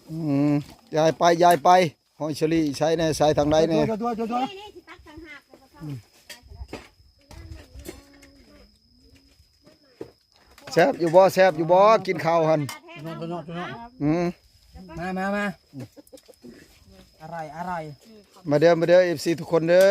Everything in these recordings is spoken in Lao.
ອືມ ຢາຍໄປ ຢາຍໄປ ຫອຍເຊີຣີໃຊ້ແດ່ ໃຊ້ທາງໃດແດ່? ຊ່ວຍໆ ຊ່ວຍໆ ນີ້ ນີ້ ຊິຕັກຕ່າງຫາກເລີຍ ແຊບຢູ່ບໍ່? ແຊບຢູ່ບໍ່? ກິນເຂົ້າຫັ້ນ ພີ່ນ້ອງ ພີ່ນ້ອງ ພີ່ນ້ອງ ອືມ ມາ ມາ ມາ ອະໄລ ອະໄລ ມາເດີ ມາເດີ ເອັຟຊີ ທຸກຄົນເດີ.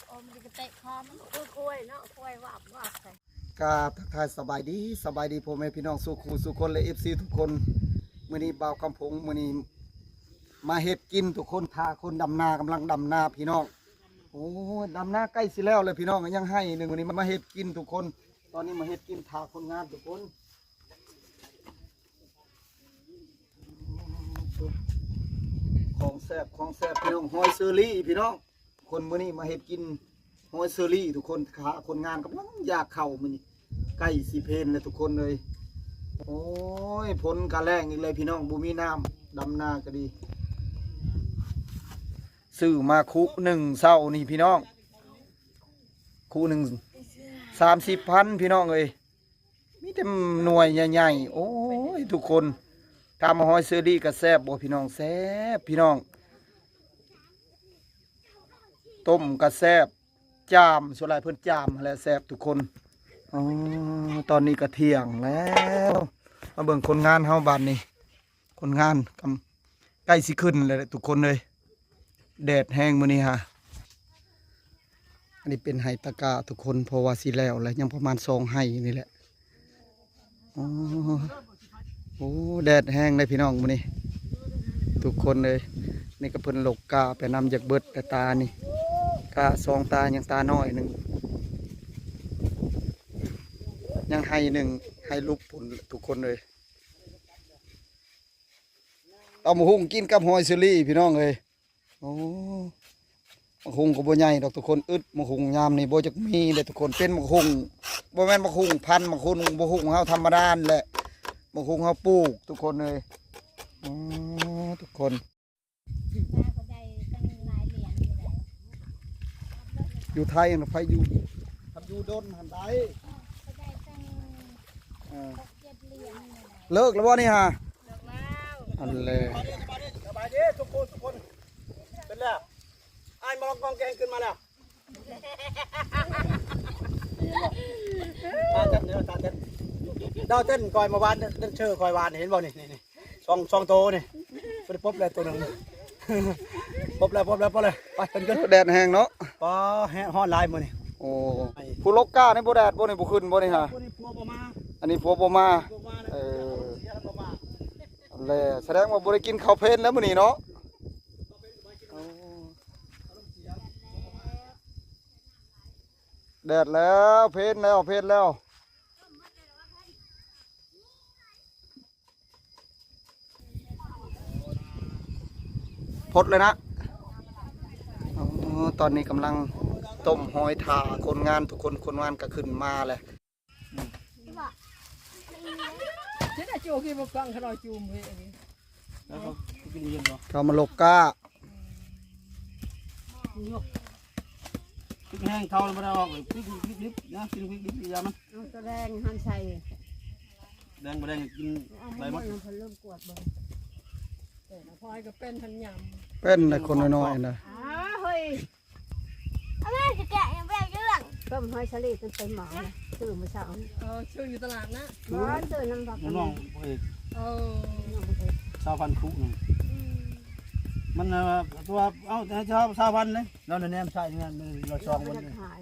ໂອ້ ມັນກະເຕະຄໍມັນ ຄືຄວາຍເນາະ ຄວາຍວາບວາບໃສ່. ກາບທັກທາຍສະບາຍດີ ສະບາຍດີພໍ່ແມ່ພີ່ນ້ອງສູ່ຄູ່ສູ່ຄົນ ແລະ ເອັຟຊີ ທຸກຄົນ. ມື້ນີ້ບ່າວຄຳພົງ ມື້ນີ້ມາເຮັດກິນທຸກຄົນ ຖ້າຄົນດຳນາ ກຳລັງດຳນາພີ່ນ້ອງ. ໂອ້ຍ ດຳນາໃກ້ຊິແລ້ວແລ້ວພີ່ນ້ອງ ຍັງໄຮ່ໜຶ່ງ ມື້ນີ້ມາເຮັດກິນທຸກຄົນ. ຕອນນີ້ມາເຮັດກິນ ຖ້າຄົນງານທຸກຄົນ. ຂອງແຊບ ຂອງແຊບພີ່ນ້ອງ ຫອຍເຊີຣີພີ່ນ້ອງ. ຄົນມື້ນີ້ມາເຮັດກິນຫອຍເຊີຣີທຸກຄົນ ຖ້າຄົນງານກຳລັງຢາກເຂົ້າມື້ນີ້ ໃກ້ຊິເພນແລ້ວທຸກຄົນເອີຍ. ໂອ້ຍ ຝົນກະແລ້ງອີກແລ້ວພີ່ນ້ອງ ບໍ່ມີນ້ຳ ດຳນາກະດີ. ຊື້ມາຄຸໜຶ່ງເຊົ້ານີ້ພີ່ນ້ອງ ຄຸໜຶ່ງສາມສິບພັນພີ່ນ້ອງເອີຍ. ມີແຕ່ໜ່ວຍໃຫຍ່ໆ ໂອ້ຍ ທຸກຄົນ ຖາມວ່າຫອຍເຊີຣີກະແຊບບໍ່ພີ່ນ້ອງ? ແຊບພີ່ນ້ອງ ຕົ້ມກະແຊບ ຈາມ ສ່ວນຫຼາຍເພິ່ນຈາມຫັ້ນແຫຼະແຊບທຸກຄົນ. ອໍ ຕອນນີ້ກະທ່ຽງແລ້ວ ມາເບິ່ງຄົນງານເຮົາບາດນີ້ ຄົນງານກຳ ໃກ້ຊິຂຶ້ນແລ້ວແຫຼະທຸກຄົນເອີຍ ແດດແຮງມື້ນີ້ຫາ. ອັນນີ້ເປັນໄຮ່ຕະກາທຸກຄົນ ເພາະວ່າຊິແລ້ວແລ້ວ ຍັງປະມານສອງໄຮ່ນີ້ແຫຼະ. ໂອ້ ໂອ້ ແດດແຮງເດ້ພີ່ນ້ອງມື້ນີ້ ທຸກຄົນເອີຍ. ນີ້ກະເພິ່ນຫຼົກກ້າໄປນຳ ຢາກເບິດແຕ່ຕານີ້ ກ້າສອງຕາ ຍັງຕານ້ອຍໜຶ່ງ ຍັງໄຮ່ໜຶ່ງ ໄຮ່ຫຼຸບພຸ້ນທຸກຄົນເອີຍ. ຕຳບັກຫຸ່ງກິນກັບຫອຍເຊີຣີພີ່ນ້ອງເອີຍ. ໂອ້ ບັກຫຸ່ງກະບໍ່ໃຫຍ່ດອກທຸກຄົນ ອຶດບັກຫຸ່ງຍາມນີ້ບໍ່ຈັກມີເດ້ທຸກຄົນ. ເປັນບັກຫຸ່ງ ບໍ່ແມ່ນບັກຫຸ່ງພັນ ບັກຫຸ່ງ ບັກຫຸ່ງເຮົາທຳມະດາຫັ້ນແຫຼະ ບັກຫຸ່ງເຮົາປູກທຸກຄົນເອີຍ. ອໍ ທຸກຄົນ ຢູ່ໄທຫັ້ນໃຜຢູ່ ຄັນຢູ່ດົນຫັ້ນໄດ້. ເອີ ເລີກແລ້ວບໍ່ນີ້ຫາ? ເລີກແລ້ວ ອັນແລະ ສະບາຍດີ ສະບາຍດີທຸກຄົນ ທຸກຄົນ. ເປັນແລ້ວ ອ້າຍມອງກອງແກງຂຶ້ນມາແລ້ວ. ຕາເຕັ້ນເດີ ຕາເຕັ້ນ ດາວເຕັ້ນຂ້ອຍເມື່ອວານ ແດນເຊີຂ້ອຍວານ ເຫັນບໍ່ນີ້ ນີ້ ນີ້ ສອງ ສອງໂຕນີ້ ບໍ່ໄດ້ປົບແລ້ວໂຕໜຶ່ງ ປົບແລ້ວ ປົບແລ້ວ ປົບແລ້ວ. ໄປເພິ່ນຂຶ້ນ ແດດແຮງເນາະ ປາ ແຮງ ຮ້ອນຫຼາຍມື້ນີ້. ໂອ້ ຜູ້ຫຼົກກ້ານີ້ບໍ່ແດດບໍ່ນີ້ ບໍ່ຂຶ້ນບໍ່ນີ້ຫາ? ຜູ້ນີ້ຜົວບໍ່ມາ ອັນນີ້ຜົວບໍ່ມາ ຜົວບໍ່ມາ ເອີ ເສຍແລ້ວບໍ່ມາ. ແລະ ສະແດງວ່າບໍ່ໄດ້ກິນເຂົ້າເພນແລ້ວມື້ນີ້ເນາະ. ໂອ້ ແດດແລ້ວ ເພນແລ້ວ ເພນແລ້ວ ພົດເລີຍນະ. ອໍ ຕອນນີ້ກຳລັງຕົ້ມຫອຍຖ້າຄົນງານທຸກຄົນ ຄົນງານກະຂຶ້ນມາແລ້ວ. ເຂົາມາຫຼົກກ້າ ພລິກແຫ້ງເຂົາບໍ່ໄດ້ອອກເລີຍ ພລິກດິບໆນະ ກິນພລິກດິບຢ່າມັນ. ເອົາຕະແດງຫັ້ນໃສ່ ແດງບໍ່ແດງກິນໄດ້ໝົດ. ເອົາໝົດນຳເພິ່ນເລີ່ມກວດເບິ່ງ ແຕ່ລະພອຍກະເປັນຫັ້ນຍຳ ເປັນນະຄົນນ້ອຍໆນະ. ອ້າ ເຮີ້ຍ ເອົາມາຊິແກະຍັງບໍ່ໄດ້ເລື່ອງ. ຕົ້ມຫອຍສາລີຈົນເຕັມໝໍ້ ຊື້ມື້ເຊົ້າ. ເອີ ຊື້ຢູ່ຕະຫຼາດນະ ບໍ່ ຊື້ນຳບັກ ນ້ອງເອີຍ. ເອີ ນ້ອືມ ຊາວພັນຄຸໜຶ່ງ ມັນ ເອີ ຕົວ ເອົາແຕ່ຊາວ ຊາວພັນເດ້. ລາວແນມໃສ່ເງິນ ລາວຊອງມັນ ຂາຍ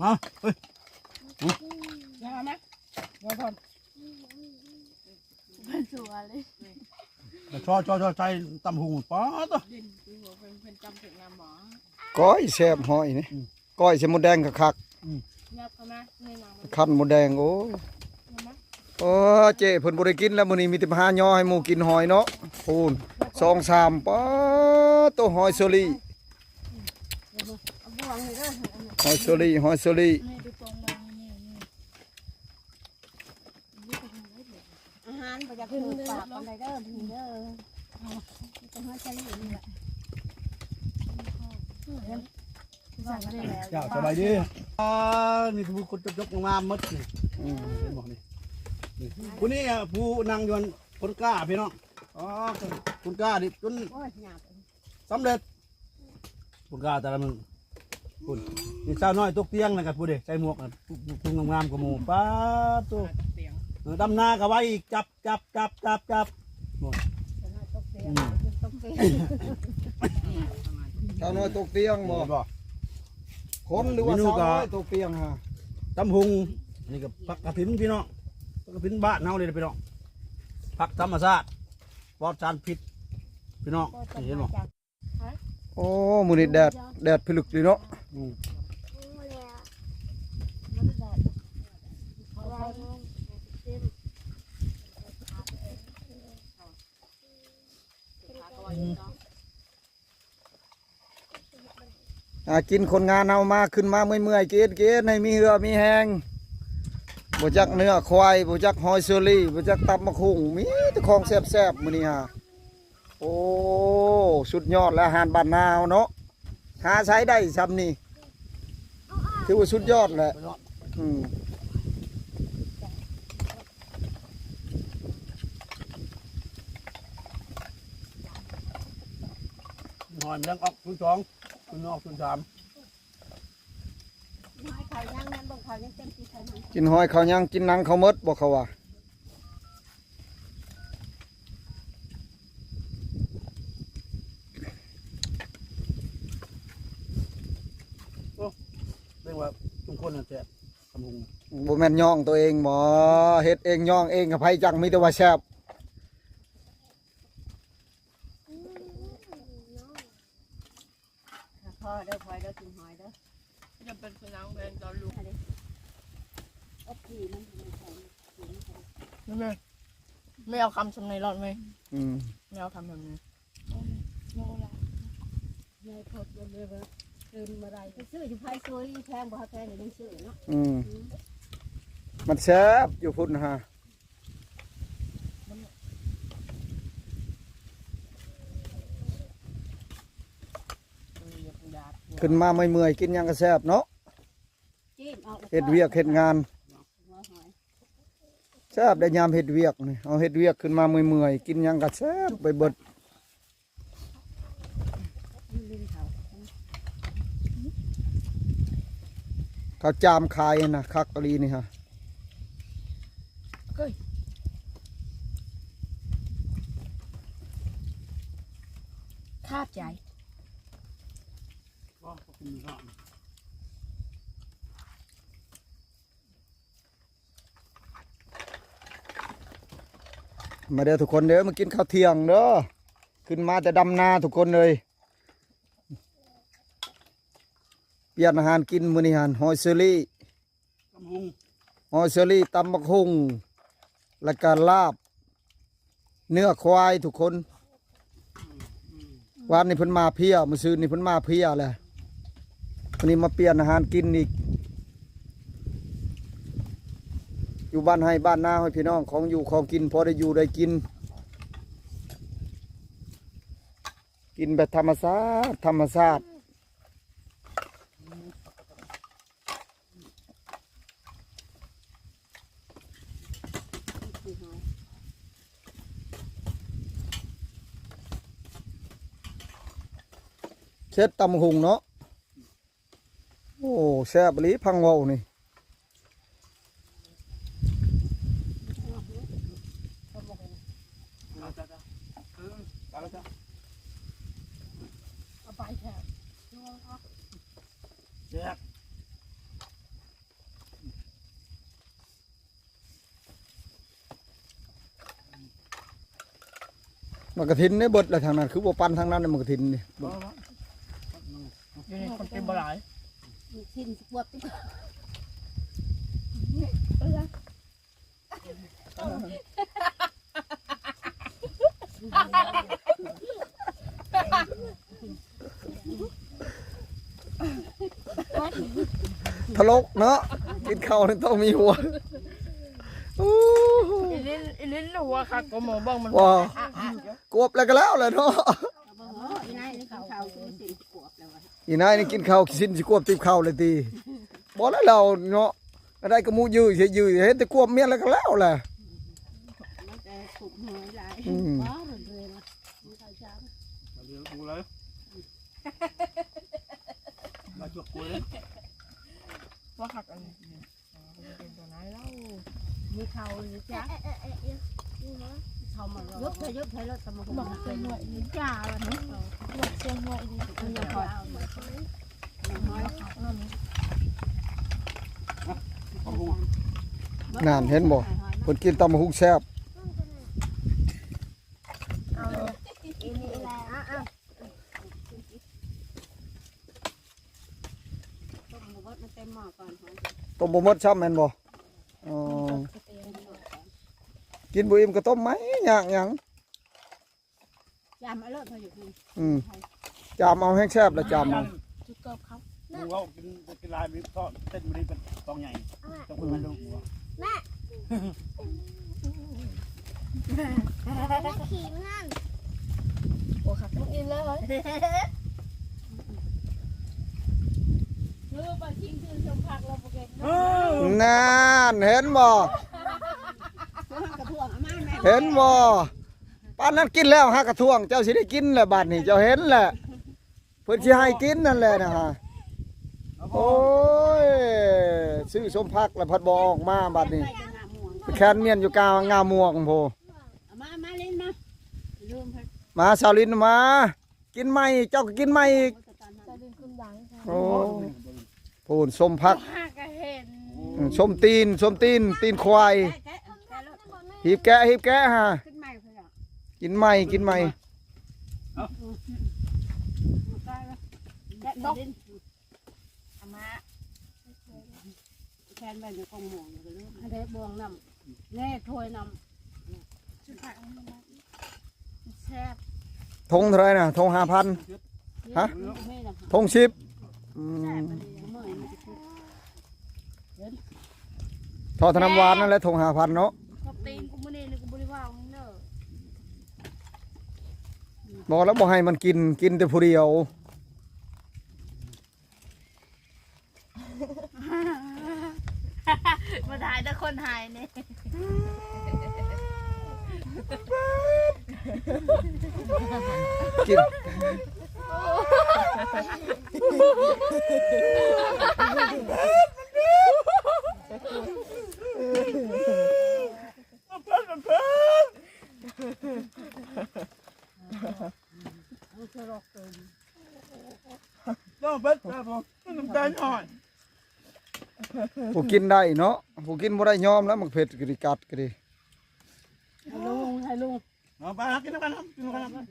ມາ ເຮີ້ຍ ຢ່າມາ ບໍ່ພອນ ເພິ່ນຊົ່ວເລີຍ ຊໍ ຊໍ ຊໍ ໃສ່ຕຳຫຸ່ງ ປາດໂທ້ ກ້ອຍແຊບ ຫອຍນີ້ ອືມ ກ້ອຍໃສ່ມົດແດງຄັກໆ ອືມ ຍັບເຂົ້າມາ ແມ່ນຫຍັງມັນ ຄັນມົດແດງ ໂອ້ຍ ໂອ້ ເຈ້ເພິ່ນບໍ່ໄດ້ກິນແລ້ວມື້ນີ້ ມີແຕ່ມາຫາຍໍໃຫ້ໝູ່ກິນຫອຍເນາະ ພຸ້ນ ສອງສາມ ປາດໂທ້ ຫອຍເຊີຣີ ເອົາບ່ວງນີ້ເດີ ຫອຍເຊີຣີ ຫອຍເຊີຣີ ນີ້ໄປປົງມານີ້ ນີ້ ນີ້ ອາຫານບໍ່ຢາກຖືກປາກປານໃດເດີ ເດີ ມີແຕ່ຫອຍສາລີນີ້ແຫຼະ ເຈົ້າ ສະບາຍດີ ອ່າ ມີຜູ້ຄົນຈົບໆງາມໆໝົດນີ້ ອືມ ເຫັນບໍ່ນີ້ ນີ້ ຜູ້ນີ້ ຜູ້ນັ່ງຢູ່ຫັ້ນ ຄົນກ້າພີ່ນ້ອງ ອໍ ຄົນກ້ານີ້ຈົນ ໂອ້ຍ ຍາກ ສຳເລັດ ພຸ້ນກະແຕ່ລະມື້ ພຸ້ນ ນີ້ສາວນ້ອຍຕົກຕຽງນະ ກະຜູ້ເດ ໃສ່ໝວກນະ ຜູ້ງາມໆກວ່າໝູ່ ປາດໂທ້ ເອີ ດຳນາກະໄວອີກ ຈັບ ຈັບ ຈັບ ຈັບ ຈັບ ໂອ້ຍ ສາວນ້ອຍຕົກຕຽງ ອືມ ຕົກຕຽງ ສາວນ້ອຍຕົກຕຽງບໍ ແມ່ນບໍ່ ຄົນ ຫຼືວ່າສາວນ້ອຍຕົກຕຽງຫາ ຕຳຫຸ່ງ ນີ້ກະຜັກກະຖິນພີ່ນ້ອງ ຜັກກະຖິນບ້ານເຮົານີ້ແຫຼະພີ່ນ້ອງ ຜັກທຳມະຊາດ ປອດສານພິດ ພີ່ນ້ອງ ນີ້ເຫັນບໍ່? ໂອ້ ມື້ນີ້ແດດ ແດດພິລຶກດີເນາະ ອືມ ຫາກິນ ຄົນງານເຮົາມາ ຂຶ້ນມາເມື່ອຍໆ ກິນ ກິນໃຫ້ມີເຫື່ອມີແຮງ ບໍ່ຈັກເນື້ອຄວາຍ ບໍ່ຈັກຫອຍເຊີຣີ ບໍ່ຈັກຕຳບັກຫຸ່ງ ມີແຕ່ຂອງແຊບໆ ມື້ນີ້ຫາ ໂອ້ ສຸດຍອດແລ້ວ ອາຫານບ້ານນາເຮົາເນາະ ຫາໃສໄດ້ຊ່ຳນີ້ ຖືວ່າສຸດຍອດແຫຼະ ອືມ ຫອຍມັນຍັງອອກສູນສອງ ມັນອອກສູນສາມ ກິນຫອຍເຂົ້າຍັງ ແມ່ນບໍ່ ເຂົ້າຍັງເຕັມທີ່ ເຂົ້າຍັງ ກິນຫອຍເຂົ້າຍັງ ກິນໜັງເຂົ້າໝົດບໍ່ ເຂົາວ່າ ໂອ້ ເບິ່ງວ່າຊຸມຄົນນັ້ນແຊບ ຕຳຫຸ່ງ ບໍ່ແມ່ນຍ້ອງໂຕເອງບໍ ເຮັດເອງ ຍ້ອງເອງ ໃຜຈັກ ມີແຕ່ວ່າແຊບ ພໍເດີ ພໍເດີ ກິນຫອຍເດີ ຈະເປັນຄືນາງແບນຕອນລຸກ ອັນນີ້ ອັດທີ່ມັນ ນີ້ແມ່ ແມ່ເອົາຄຳຊ່ຳໃນລອດແມ່ ອືມ ແມ່ເອົາຄຳຊ່ຳໃນ ໃຫຍ່ໂພດ ບໍ່ໄດ້ວ່າ ຕື່ນບໍ່ໄດ້ ໄປຊື້ຢູ່ໄຜສວຍ ແພງບໍ່ ແພງນີ້ຍັງຊື້ເນາະ ອືມ ມັນແຊບຢູ່ພຸ້ນຫາ ຂຶ້ນມາເມື່ອຍໆ ກິນຫຍັງກະແຊບເນາະ ເຮັດວຽກເຮັດງານ ແຊບໄດ໋ຍາມເຮັດວຽກນີ້ ເຮົາເຮັດວຽກຂຶ້ນມາເມື່ອຍໆ ກິນຫຍັງກະແຊບໄປເບິດ ເຂົ້າຈາມຂາຍນະ ຄັກອີ່ຫຼີນີ້ຫະ ເອີຍ ຂາບໃຈ. ມາເດີທຸກຄົນເດີ ມາກິນເຂົ້າທ່ຽງເດີ ຂຶ້ນມາແຕ່ດຳນາທຸກຄົນເອີຍ ປ່ຽນອາຫານກິນມື້ນີ້ຫັ້ນ ຫອຍເຊີຣີ ຕຳຫຸ່ງ ຫອຍເຊີຣີ ຕຳບັກຫຸ່ງ ແລ້ວກະລາບ ເນື້ອຄວາຍທຸກຄົນ ວານນີ້ເພິ່ນມາເພຍ ມື້ຊືນນີ້ເພິ່ນມາເພຍແຫຼະ ມື້ນີ້ມາປ່ຽນອາຫານກິນອີກ ຢູ່ບ້ານໄຮ່ບ້ານນາໃຫ້ພີ່ນ້ອງ ຂອງຢູ່ຂອງກິນ ພໍໄດ້ຢູ່ໄດ້ກິນ ກິນແບບທຳມະຊາດ ທຳມະຊາດ. ເສັດຕຳຫຸ່ງເນາະ ໂອ້ ແຊບອີ່ຫຼີ ພັງເວົ້ານີ້. ເອົາໄປແທ້ ແຊບ ໝາກກະທິນນີ້ເບິດແລ້ວທາງນັ້ນ ຄືບໍ່ປັນທາງນັ້ນໝາກກະທິນນີ້. ຢູ່ໃນຄົນກິນບໍ່ຫຼາຍ ຊິນສະກວບຕິ ຕະຫຼົກເນາະ ກິນເຂົ້ານີ້ຕ້ອງມີຫົວ. ໂອ້ ອີລິນ ອີລິນຫົວຄັກກວ່າໝໍເບິ່ງມັນ ວ່າ ກວບແລ້ວກໍແລ້ວແຫຼະເນາະ. ອີນາຍນີ້ກິນເຂົ້າຄືຊິນຊິກວບແລ້ວວ່າ ອີນາຍນີ້ກິນເຂົ້າຊິນຊິກວບຕິບເຂົ້າເລີຍຕິ. ບໍ່ແລ້ວລາວເນາະ ອັນໃດກໍໝູຍື້ຍເຮັດຍື້ຍ ເຮັດແຕ່ກວບເມຍແລ້ວກໍແລ້ວແຫຼະ. ມັນແຕ່ຂຸດຫອຍຫຼາຍ ອືມ ບໍ່ເລີຍວ່າ ເອົາເລື່ອງກູເລີຍ ມາຈວກກູເລີຍ ວ່າຄັກອັນນີ້. ເປັນຕົວນັ້ນແລ້ວ ມີເຂົ້າຢູ່ຈ້ະ ເຂົ້າມາ ຍົກເຖາະ ຍົກເຖາະ ແລ້ວຕຳບັກຫຸ່ງ ບັກເຊງຫວຍນີ້ຈ້າ ບັກເຊງຫວຍນີ້ ມັນຍັງພໍ ນັ້ນເຫັນບໍ່ ເພິ່ນກິນຕຳບັກຫຸ່ງແຊບ. ເອົາ ຕົ້ມບໍ່ໝົດ ມັນເຕັມໝໍ້ກ່ອນ ຕົ້ມບໍ່ໝົດຊ້ຳແມ່ນບໍ່? ອໍ ກິນບໍ່ອີ່ມກໍຕົ້ມໃໝ່ ຍາກຫຍັງ ຈາມເອົາໂລດ ພໍຢູ່ ອືມ ຈາມເອົາແຮງແຊບລະ ຈາມເອົາ ຈຸດເກີບເຂົາ ເວົ້າກິນ ກິນຫຼາຍມີເທາະ ເຕັ້ນມື້ນີ້ເປັນກອງໃຫຍ່ ເຈົ້າເພິ່ນມາລົງຫົວ ແມ່ ແມ່ຂີ່ມັນ ໂອ້ ຄັກ ມັນອີ່ມແລ້ວເຮີ້ຍ ຄືປາຊິງຊື່ສົມພັກລະບໍ່ເກັ່ງເນາະ ນັ້ນ ເຫັນບໍ່ ເຫັນບໍ່ ປານນັ້ນກິນແລ້ວຫາກະທ້ວງ ເຈົ້າຊິໄດ້ກິນແຫຼະບາດນີ້ ເຈົ້າເຫັນແຫຼະ ເພິ່ນຊິໃຫ້ກິນນັ້ນແຫຼະນະ. ໂອ້ຍ ຊື້ສົມພັກແລ້ວພັດບໍ່ອອກມາບາດນີ້ ໄປແຄນມຽນຢູ່ກາງງາມ່ວງພຸ້ນ ເອົາມາ ມາຫຼິ້ນມາ ມາສາວລິນມາ ກິນໃໝ່ ເຈົ້າກໍກິນໃໝ່ອີກ ໂອ້ ພຸ້ນ ສົ້ມຜັກ ຫາກະເຫັນ ອືມ ສົ້ມຕີນ ສົ້ມຕີນ ຕີນຄວາຍ ແກະ ແກະ ແກະໂລດ ຮີບແກະ ຮີບແກະຫາ ກິນໃໝ່ພຸ້ນລະ ກິນໃໝ່ ກິນໃໝ່ ເອົາ ແກະ ເອົາມາ ແຄນໄວ້ໃນກອງມ່ວງ ອັນໃດບ່ວງນຳ ແນ່ ຖ້ວຍນຳ ສຸດທ້າຍເອົາມາ ແຊບ ຖົງເທົ່າໃດນະ? ຖົງຫ້າພັນ ຮະ? ຖົງສິບ ອືມ ທໍ່ທະນຳຫວານນັ້ນແຫຼະ ຖົງຫ້າພັນເນາະ ຂອບຕີນກູມື້ນີ້ນີ້ ກູບໍ່ໄດ້ເວົ້າເດີ ບໍ່ແລ້ວ ບໍ່ໃຫ້ມັນກິນ ກິນແຕ່ຜູ້ດຽວ. ມາຖ່າຍແຕ່ຄົນຫາຍນີ້ ກິນ ຕ້ອງເບິດແລ້ວ ນ້ຳຕານຫອຍ ຜູ້ກິນໄດ້ເນາະ ຜູ້ກິນບໍ່ໄດ້ຍອມແລ້ວ ໝາກເຜັດກໍດີ ກັດກໍດີ ໃຫ້ລຸງ ໃຫ້ລຸງ ເອົາໄປ ກິນນຳກັນ ກິນນຳກັນ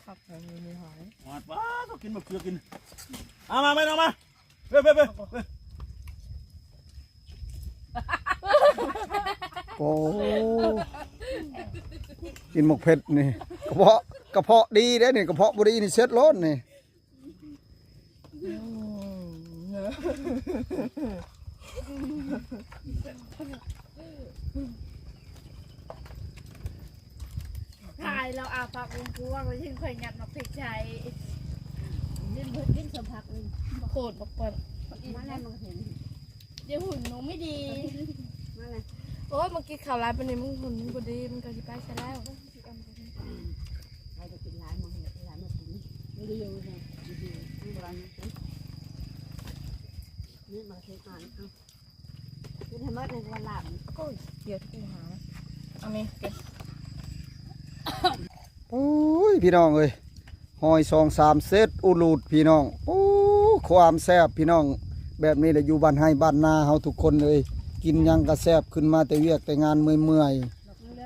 ຄັກແທ້ ມີຫອຍ ຫອຍ ປ້າດ ຕ້ອງກິນໝາກເຂືອກິນ ເອົາມາ ມາ ເອົາມາ ເອີ ເອີ ເອີ ໂອ້ ກິນໝາກເຜັດນີ້ ກະເພາະ ກະເພາະດີເດ້ນີ້ ກະເພາະບໍ່ດີນີ້ເສັດໂລດນີ້ ຕາຍແລ້ວ ອາປາກກວ້າງໆ ແລ້ວຍັງຄ່ອຍຫຍັດໝາກເຜັດໃສ່ ກິນເພິ່ນກິນສົມຜັກນີ້ ໂຄດບັກປອນ ມາແລ້ວ ມັນເຫັນ ດຽວຫຸ່ນໜູໄມ່ດີ ມາແລ້ວ ໂອ້ຍ ມາກິນເຂົ້າຫຼາຍປານນີ້ ມັນຫຸ່ນມັນບໍ່ດີ ມັນກໍຊິໄປຊະແລ້ວ ໃຜຈະກິນຫຼາຍ ມາເຮັດຫຼາຍມາກິນ ດີຢູ່ແທ້ ດີຢູ່ ມັນບໍ່ໄດ້ ນີ້ມາເຮັດອ່ານ ເອົາ ກິນໃຫ້ໝົດໃນວັນລາບ ໂອ້ຍ ດຽວກູຫາ ເອົາແມ່ ເກັບ ໂອ້ຍ ພີ່ນ້ອງເອີຍ ຫອຍສອງສາມເຊັດ ອຸລຸດ ພີ່ນ້ອງ ໂອ້ ຄວາມແຊບ ພີ່ນ້ອງ ແບບນີ້ແຫຼະ ຢູ່ບ້ານໄຮ່ບ້ານນາເຮົາທຸກຄົນເອີຍ ກິນຫຍັງກະແຊບ ຂຶ້ນມາແຕ່ວຽກແຕ່ງານເມື່ອຍ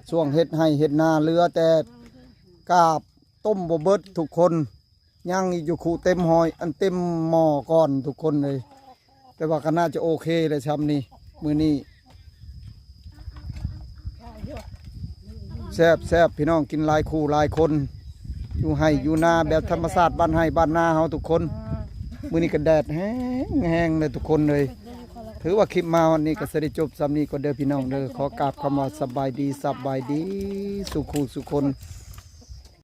ໆ ຊ່ວງເຮັດໄຮ່ເຮັດນາ ເຫຼືອແຕ່ ກາບຕົ້ມບໍ່ເບິດທຸກຄົນ ຍັງອີກຢູ່ຄຸເຕັມຫອຍ ອັນເຕັມໝໍ້ກ່ອນທຸກຄົນເອີຍ. ແຕ່ວ່າກໍໜ້າຈະໂອເຄແຫຼະຊ່ຳນີ້ ມື້ນີ້ ແຊບໆ ພີ່ນ້ອງ ກິນຫຼາຍຄູ່ຫຼາຍຄົນ ຢູ່ໄຮ່ຢູ່ນາແບບທຳມະຊາດ ບ້ານໄຮ່ບ້ານນາເຮົາທຸກຄົນ. ມື້ນີ້ກໍແດດແຮງໆ ເລີຍທຸກຄົນເອີຍ. ຖືວ່າຄລິບມາຮອດນີ້ກໍຊິໄດ້ຈົບຊ່ຳນີ້ກ່ອນເດີພີ່ນ້ອງເດີ. ຂໍກາບຄຳວ່າສະບາຍດີ ສະບາຍດີ ສູ່ຄູ່ສູ່ຄົນ.